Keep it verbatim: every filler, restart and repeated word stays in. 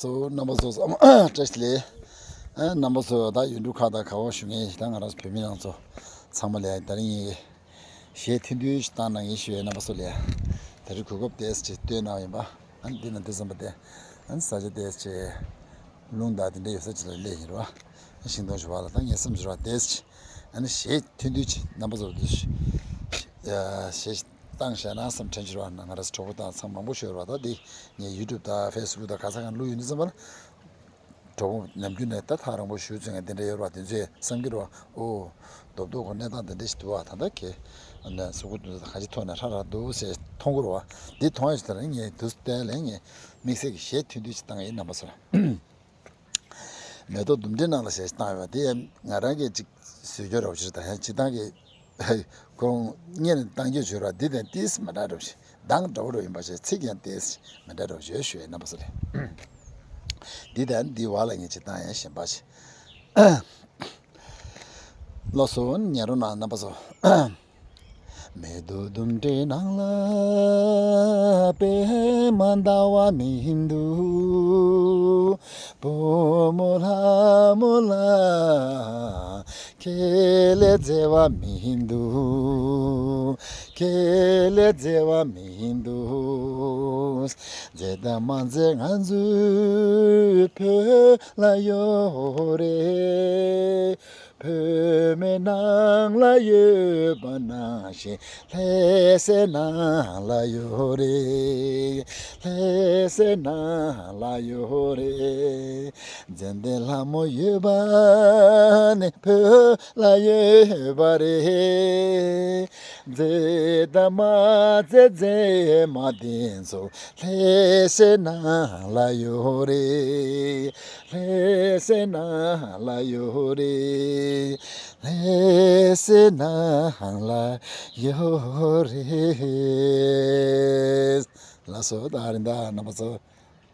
ཚོ་རྣམ་པ་ཚོ་ཚང་མ་བཀྲ་ཤིས་བདེ་ལེགས། ཨ། རྣམ་པ་ཚོ་ད་ཡུལ་གྲུ་ཁག་དང་ག་བ་བཞུགས་མཁན་ད་ང་རང་ཚོ་བོད་མི་རང་ཚོ་ཚང་མ་ལ་ད་རིང་ངས་གཞས་ཐུང་ཐུང་ཞིག་བཏང་གནང་ངེས་ཞུ་ཡས། རྣམ་པ་ཚོ་ལ་ད་རིང་གོ་སྐབས་དེ་ཅིག་སྟོན་གནང་ཡིན་པ། ཨ་ནི་འདི་ན་འདི་ཙམ་པ་དེ། ཨ་ནི་ས་ཆ་དེ་ཅིག་རླུང་དང་དེ་འདྲ་ཡོད་ས་ཅིག་ལ་སླེབས་ཡིན་རོ། ཤིང་སྡོང་ཞུ་བ་ལ་ད་ངས་བསམ་ཞུ་བ་དེ་ཅིག་ཨ་ནི་གཞས་ཐུང་ཐུང་ཅིག་རྣམ་པ་ཚོར་འདི་ཞུ། ཡ། གཞས་བཏང་བཞག་ན་བསམ་དྲན་ཞུ་བ་ན་ང་རང་ཚོ་གྲོགས་པོ་དང་ཚང་མ་མང་པོ་ཞུ་བ་ད་འདི་ངས་ཡུ་ཊུབ་དང་ཕེ་སི་བུག་དང་ག་ས་གང་བླུགས་ཡོད་ནི་ཙམ་པ་ལ། གྲོགས་པོ་ནམ་རྒྱུན་ནས་ད་ཐག་རིང་པོ་ཞུ་ཚུལ་ངས་དེ་འདྲ་ཡོད་རེད་བ། དེ་ཚོས་བསམ་གྱི་རེད་བ། ཨོ། རྡོབ་རྡོབ་གོ་གནས་སྟངས་དེ་འདྲ་ཞིག་འདུག་བ། ད་ལྟ་ཁེ་ཨ་ནི་གཟུགས་པོ་དེ་ཚོ་ག་ཅི་ཐོག་ནས་ཧྲ་ཧྲ་འདུག་ཟེར་མཐོང་གི་རེད་བ། འདི་མཐོང་ཡ་ཞིག་དེ་རིང་ངས་དུས་སུ་བལྟས་ལས་ངས་དམིགས་བསལ་གྱི་གཞས་ཐུང་ཐུང་ཞིག་བཏང་ཡིན། རྣམ་པ་ཚོ་ལ། མེ་ཏོག་ལྡུམ་འདྲེ་ནང་ལ་ཞེས་བཏང་ཡོད་པ་དེ་ང་རང་གིས་ཅིག་བཟོས་རྒྱུ་རོགས་བྱེད་དང་ཡང་སྤྱི་བཏང་གི་ཁོང་སྔོན་ནས་བཏང་རྒྱུ་བྱོས་ར། འདི་དང་ཏིས་མི་འདྲ་རོགས་བྱེད། གདངས་འདྲ་བོ་རོགས་ཡིན་པ་བྱས། ཚིག་ཀྱང་ཏིས་མི་འདྲ་རོགས་བྱོས་ཞུ་ཡས། རྣམ་པ་ཚོ་ལ་འདི་དང་འདི་བ་ལ་ངས་ཅིག་བཏང་ཡང་གཞན་པ་ཞིག་ལགས་སོ། ཉན་རོགས་གནང་རྣམ་པ་ཚོ། མེ་ཏོག་ལྡུམ་འདྲེ་ནང་ལ་པད་མ་ཟླ་བ་མི་འདུག་བུ་མོ་ལྷ་མོ་ལ་ཁེ་ལས་བརྩེ་བ་མི་འདུག་ཁེ་ལས་བརྩེ་བ་མི་འདུག་མཛེས་དང་མ་མཛེས་ང་ཚོའི་བོད་ལ་ཡོད་རེད། བོད་མི་ནང་ལ་ཡོད་པ་ནང་བཞིན་ལྷ་སའི་ནང་ལ་ཡོད་རེད། ལྷ་སའི་ནང་ལ་ཡོད་རེད། མཛེས་ལྡན་ལྷ་མོ་ཡོད་པ་ནི་བོད་ལ་ཡོད་པ་རེད། མཛེས་དང་མ་མཛེས་མཛེས་མ་དེ་ཚོ་ལྷ་སའི་ནང་ལ་ཡོད་རེད། ལྷ་སའི་ནང་ལ་ཡོད་རེད། ལྷ་སའི་ནང་ལ་ཡོད་རེད། ལགས་སོ། ད་རིང་ད་རྣམ་པ་ཚོ།